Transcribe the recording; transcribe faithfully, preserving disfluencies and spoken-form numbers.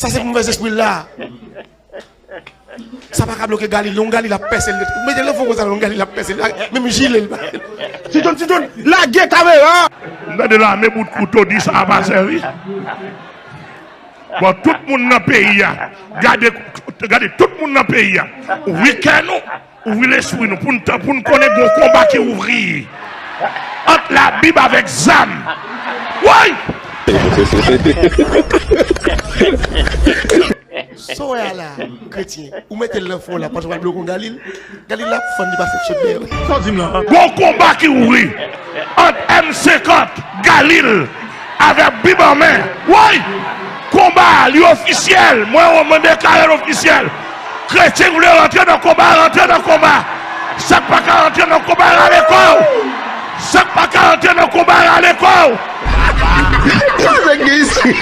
Sa se pou move espri l la. Sa pa ka bloke Galil, non, Galil ap pèse l. Mete l nan fon konsa, non, Galil ap pèse l. Menm jile l ba. Ti John, Ti John, lage kamera! M tande lame bout kouto di sa a pa sèvi. Bon, tout moun nan peyi a, gade, gade tout moun nan peyi a. Ouvri kè nou, ouvri lespri nou, pou n tan, pou n konnen gon konba ki ouvri ant Labib avèk zam. Woy! Sa w wè a la, kretyen, ou mete l nan fon la, panse w al bloke yon Galil. Galil la fann, li pa fè chèk dèyè. Sa w di m la? Gon konba ki ouvri ant M senkant, Galil, avèk Bib an men. Woy! Konba a, li ofisyèl. Mwen, mwen deklare l ofisyèl. Kretyen ki vle rantre nan konba, rantre nan konba. Sa k pa ka rantre nan konba, rale kò w. Sa k pa ka rantre nan konba, rale kò w. Sa nèg gen isi?